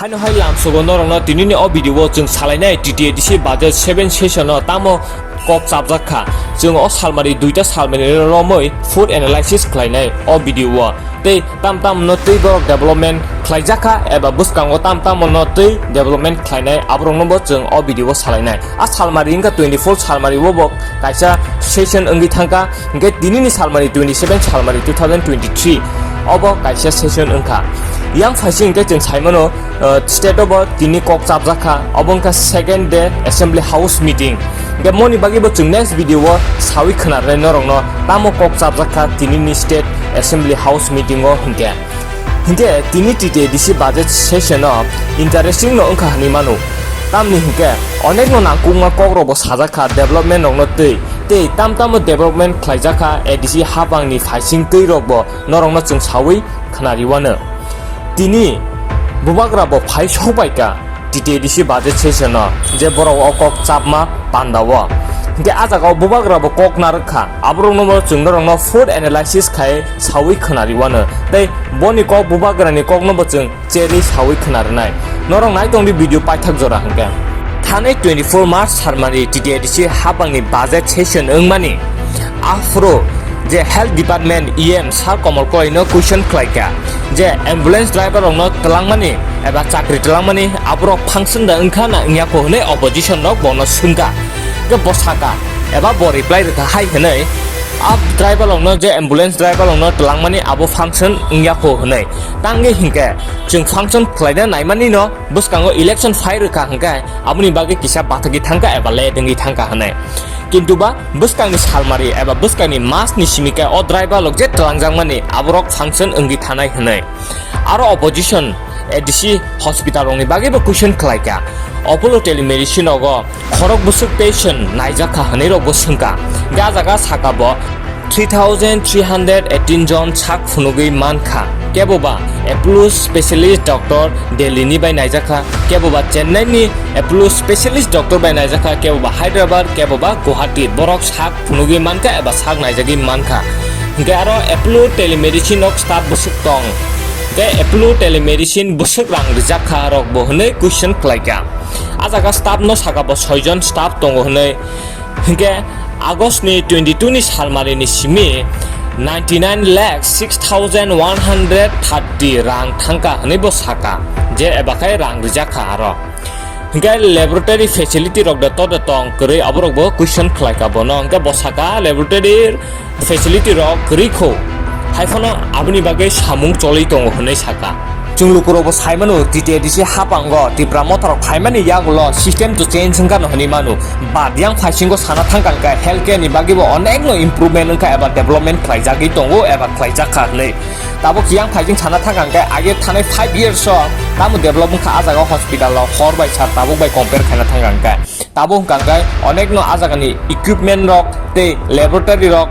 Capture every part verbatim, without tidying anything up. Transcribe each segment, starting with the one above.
Haino hai lamsogo norokno tinini o video o chwng salainai T T A D C budget seven session o tamo kok chapjak kha. Chwng o salmari duita salmari romwi food analysis khlainai o video o. Tei tam tam no tei borok development khlaijak kha eba bwskango tam tam no tei development khlainai aborokno bo chwng o video o salainai. A salmari wngkha twenty four salmari o bo kaisa session wngwi thangkha. Hingke tinini salmari twenty seven salmari two thousand twenty three obo kaisa session wngkha. Yang phaising hingke chwng saimano, uh, state obo tini kok chapjak kha, obo wngkha second day assembly house meeting. Hingke moni bagwi bo chwng next video o sawi khwnarnai norokno tamo kok chapjak kha tinini state assembly house meeting o hingke. Hingke tini T T A D C budget session o interesting no wngkha hinwi mano. Tamni hingke onekno nangkukma kokrokbo sajak kha development rokno twi, tei tam tamo development khlaijak kha A D C hapangni phaising twi rokbo norokno chwng sawi khnariwano. Tini bubagra bo phai sokbai kha T T A D C budget session o je borok o kok chapma panda o. Hingke a jaga o bubagra bo kok narwk kha, aborokno bo chwng norokno food analysis khai sawi khnariwano. Tei boni kok bubagrani kokno bo chwng cherwi sawi khna rwnai. Norok nai tongdi video paithak jora hwnkhe. Thanai twenty four March salmari T T A D C hapangni budget session wngmani. Aphuru je health department E M Sir Komol Koloino question khlaikha je ambulance driver rokno twlangmani eba chakri twlangmani aborok function da wngkha na wngya kho hwnwi opposition rok bono swngkha. Hwnkhe bo sakha eba bo reply rwkha hai hwnwi, a driver rokno je ambulance driver rokno twlangmani abo function wngya kho hwnwi. Tangwi hinkhe chwng function khlaina naimani no bwskango election phai rwkha hwnkhe aboni bagwi kisa bathagwi thangkha eba late wngwi thangkha hwnwi. Kintu ba bwskangni salmari eba bwskangni masni simi khe o driver rok je twlangjakmani aborok function wngwi thanai hwnwi. Aro opposition A D C hospital rokni bagwi bo question khlaikha. Apollo telemedicine rogo khorok bwswk patient naijakha hwnwi rokbo swngkha. Hwnkhe a jaga saka bo three thousand three hundred eighteen jon sak phunugwi mankha. Kebo ba Apollo specialist doctor Delhi ni bai naijakha, kebo ba Chennai ni Apollo specialist doctor bai naijakha, kebo ba Hyderabad, kebo ba Guwahati. Borok sak phunugwi mankha eba sak naijagwi mankha. Hwnkhe aro Apollo telemedicine rok staff bwswk tong. Hwnkhe Apollo telemedicine bwswk rang rijak kha rok bo hwnwi question khlaikha. A jaga staff no saka bo soi jon staff tongo hwnwi. Hwnkhe August ni twenty two ni salmari ni simi ninety nine lakh six thousand one hundred thirty rang thangkha hwnwi bo saka je eba khai rang rijak kha aro. Hingke laboratory facility rok de to de tong kwrwi, aborok bo question khlai ka bono. Hingke bo saka laboratory facility rok kwrwi kho, hai phano aboni bagwi samung choli tongo hwnwi saka. Chwng lukurok bo sai mano, T T A D C hapango Tipra motha rok phaimani yagulo system to change wngkha no hwnwi mano. But yang phaisingo sana thangkha hwnkhe health care ni bagwi bo onek no improvement wngkha eba development khlaijagwi tongo eba khlaijakha hwnwi. Tabuk yang phaising sana thangkha hwnkhe age thanai five years o tamo develop wngkha a jaga hospital o hor bai sal tabuk bai compare khaina thangkha hwnkhe. Tabuk hwnkha hwnkhe onekno a jagani equipment rok tei laboratory rok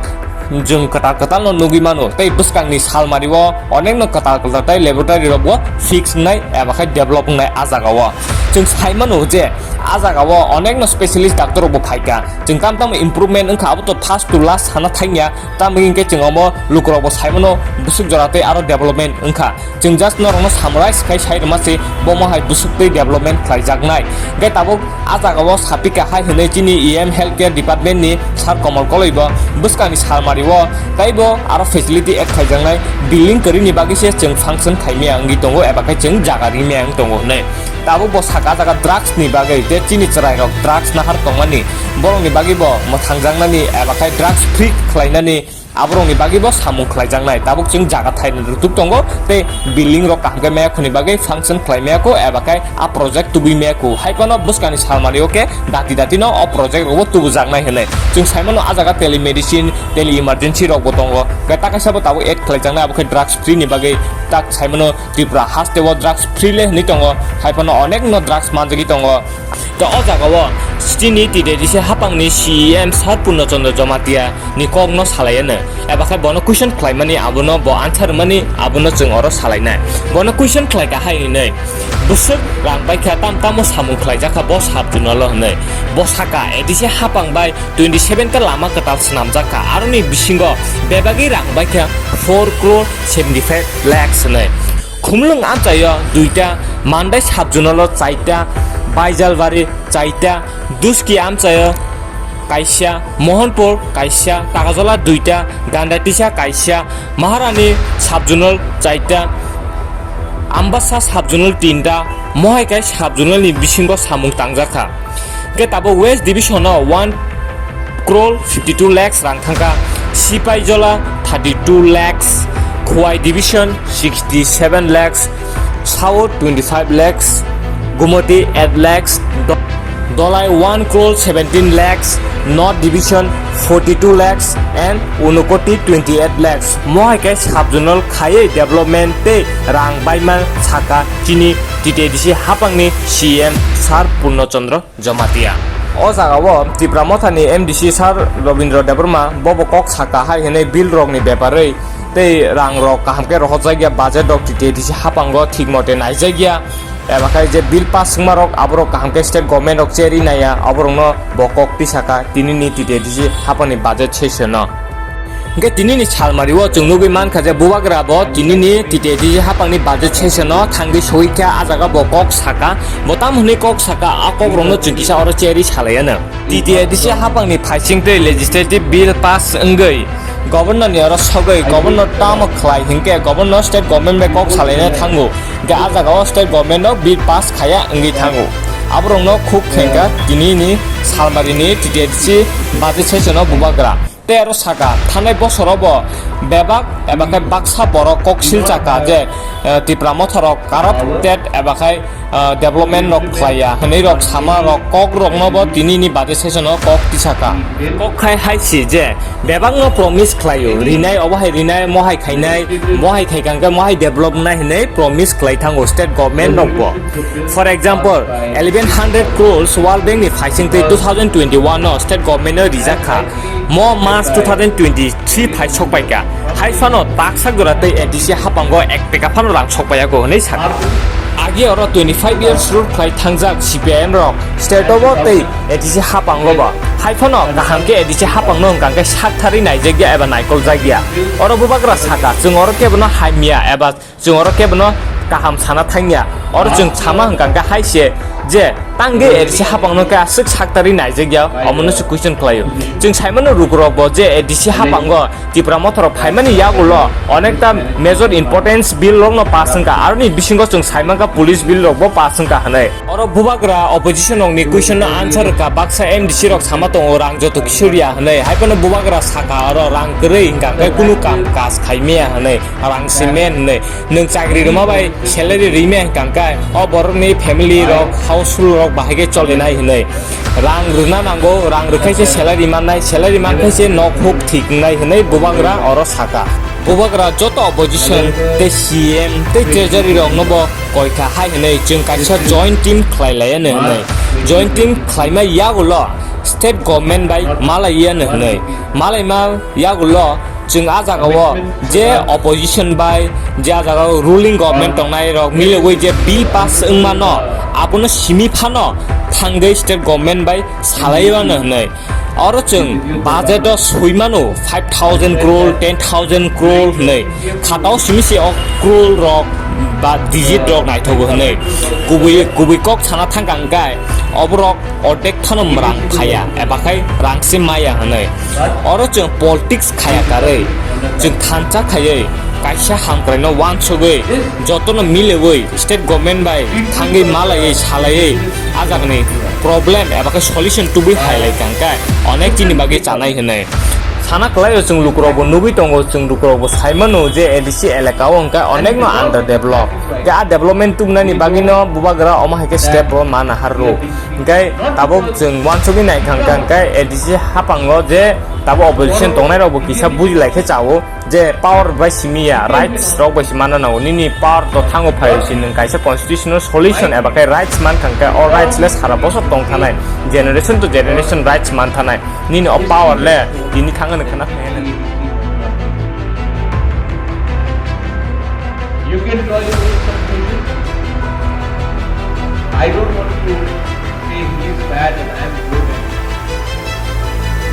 chwng kwtal kwtal no nugwi mano tei bwskangni salmari o onekno kwtal kwtal tei laboratory rok bo fix wngnai eba khai develop wngnai a jaga o. Chwng sai mano je a jaga o onekno specialist doctor rok bo phaikha, chwng tam tamo improvement wngkha abo to first to last sana thangya. Tamni hwnkhe chwng omo lukurokbo saimano bwswk jora tei aro development wngkha. Chwng just norokno summarize khai sai rwma se bomo hai bwswk tei development khlaijaknai. Hwnkhe tabuk a jagao sapikha hai hwnwi chini E M health care department ni Sir Komol Koloibo bwskangni salmario teibo aro facility add khaijaknai building kwrwini bagwi se chwng function khaimaya wngwi tongo eba khe chwng jaga rimaya wng tongo hwnwi. Tabuk bo saka jaga drugs ni bagwi je chini chwrairok drugs nahar tongmani borokni bagwi bo mwthangjaknani eba khai drugs free khlainani aborokni bagwi bo samung khlaijaknai. Tabuk chwng jaga thairok rwtuk tongo tei building rok kaham khe maya khoni bagwi function khlai maya kho eba khai a project tubui maya kho. Hai phano bwskangni salmani o khe dati dati no o project rok bo tubujaknai hwnwi. Chwng sai mano a jaga telemedicine, tele emergency rok bo tongo. Khe ta kaisa bo tabuk add khlaijaknai abo khe drugs free ni bagwi tak sai mano Tripura haste o drugs free le hwnwi tongo, hai phano onek no drugs manjagwi tongo. To o jaga o chini T T A D C hapang ni C E M Sir Purno Chandra Jamatia ni kok no salai ano, eba khai bono question khlai mani abono bo answer mani abono chwng oro salai nai. Bono question khlai ka hai hwnwi, bwswk rang bai kha tam tamo samung khlai jak kha bo sub zonal o hwnwi. Bo saka A D C hapang bai twenty seven ta lama kwtal swnamjak kha, aroni bisingo bebagwi rang bai kha four crore seventy five lakhs hwnwi. Khumlwng amchaio duita, Mandai sub-zonal o chaita, Baijalbari chaita, Duski amchaio kaisa, Mohanpur kaisa, Takajola duita, Gandatisa kaisa, Maharani sub-zonal chaita, Ambasa sub-zonal tinta, Mohaikai sub-zonal ni bisingo samung tangjakha. Hwnkhe tabuk West Division o one crore fifty two lakhs rang thangkha, Sipaijola thirty two lakhs, Khowai Division sixty seven lakhs, South twenty five lakhs, Gumoti eight lakhs, Do-, Dolai one crore seventeen lakhs, North Division forty two lakhs and Unakoti twenty eight lakhs. Mohaikai sub-zonal khaiwi development tei rang baima sakha chini T T A D C haphangni C M Sir Purno Chandra Jamatia. O jagao Tipra Mothani M D C Sir Robindra Debbarma bobo kok sakha hai hwnwi bill rokni beparwi tei rang rok kaham khe rohorjakya budget rok T T A D C haphango thik mote naijakya. Eba khai je bill pass wngma rok aborok kaham khe state government rok cherwi naiya, aborokno bo kok tisakha tinini T T A D C haphangni budget session o. Hwnkhe tinini salmari o chwng nugwi mankha je bubagra bo tinini T T A D C haphangni budget session o thangwi soi kha, a jaga bo kok sakha, bo tamo hwnwi kok sakha, a kok rokno chwng kisa oro cherwi salaiya no. T T A D C haphangni phaising tei legislative bill pass wngwi governor ni oro sogwi governor tamo khlai hinkhe governor state government bai kok salaina thango, hwnkhe a jaga o state government no bill pass khaiya wngwi thango. Aborokno khuk khenka tinini salmari ni T T A D C budget session o bubagra. Tei aro saka, thanai bosoro bo bebak eba khe baksa borok kok silchaka je, eh, Tipra Motha rok corrupted eba khai, eh, development rok khlaiya hwnwi rok sama rok kok rokno bo tinini budget session o kok tisaka. Kok khai hai si je bebakno promise khlaio, rinai obo hai rinai, mohai khainai, mohai khaikha hwnkhe mohai develop nai hwnwi promise khlai thango state government rok bo. For example, eleven hundred crores World Bank ni phaising tei two thousand twenty-one o state government no rijak kha. Mo March two thousand twenty-three phai sokpaikha. Hai phano tak sak jora tei A D C haphango ek peka phano rang sokpaiyago hwnwi sakha. Agi oro twenty-five years rule khlai thangjak C P I M rok state o bo tei A D C haphango bo. Hai phano kaham khe A D C haphangno hwnkha khe sak tharwi naijakya eba naikol jakya. Oro bubagra sakha, chwng oro kebono hamya eba Chwng oro kebono kaham sana thangya. Oro chwng sama hwnkha khe hai se je tangwi A D C haphangno khe aswk sak tarwi naijakya, omono se question khlaio. Chwng saimano lukurokbo je A D C haphango Tipra Motha rok phaimani yagulo onekta major importance bill rokno pass wngkha, aroni bisingo chwng saimankha police bill rokbo pass wngkha hwnwi. Oro bubagra opposition rokni question no answer rwkha, baksa M D C rok sama tongo rang joto kisuriya hwnwi, hai phano bubagra sakha oro rang kwrwi hwnkha khe kunu kam kaj khaimaya hwnwi. Rang se main hwnwi. Nwng chakri rwma bai salary rwmaya hwnkha khe o borokni family rok, household rok bahai khe cholinai hwnwi. Rang rwna nango, rang rwkhai se salary mannai, salary mankhe se nok huk thik wngnai hwnwi bubagra oro sakha. Bubagra joto opposition tei C M tei treasury rokno bo koikha hai hwnwi chwng kaisa joint team khlai laiya hwnwi. Joint team khlaima yagulo state government bai malaiya hwnwi. Malaima yagulo Chwng a jagao je opposition bai je a jagao ruling government tongnai rok miliwi je bill pass wngmano abono simi phano thangwi state government bai salaiwano hwnwi. Oro chwng budget o swi mano five thousand crore, ten thousand crore hwnwi. Khatao simi se o crore rok ba digit rok naithogo hwnwi. Kubui, kubui kok sana thangkha hwnkhe oborok ordek phano mwrang phaiya, eba khai rang se maya hwnwi. Oro chwng politics khaya karwi, chwng thansa khaiwi kaisa hamkraino uansugwi jotono miliwi state government bai thangwi malaiwi salaiwi a jagani problem eba khe solution tubui hai lai kha hwnkhe onek chini bagwi chanai hwnwi. Sana kwlaio chwng lukurokbo nugwi tongo, chwng lukurokbo sai mano je A D C elaka o hwnkhe onekno under develop. Hwnkhe a development tubunani bagwino bubagra omo hai khe step bo ma nahar rw. Hwnkhe tabuk chwng uansugwi naikha hwnkhe, hwnkhe A D C haphango je tabuk opposition tongnairokbo kisa buji lai khe chao je power bai simi ya, rights rok bai se manna nango. Nini power to thango phai se nwng kaisa constitutional solution eba khe rights man kha hwnkhe o rights le sara bosor tong thanai, generation to generation rights man thanai. Nini o power le tini thang hwnwi khna phai hwnwi. You can draw your own conclusion. I don't want to say he is bad and I am good and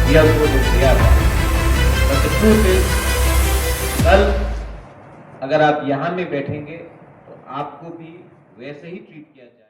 we are good and they are bad. But the truth is, कल अगर आप यहाँ में बैठेंगे तो आपको भी वैसे ही ट्रीट किया जाए।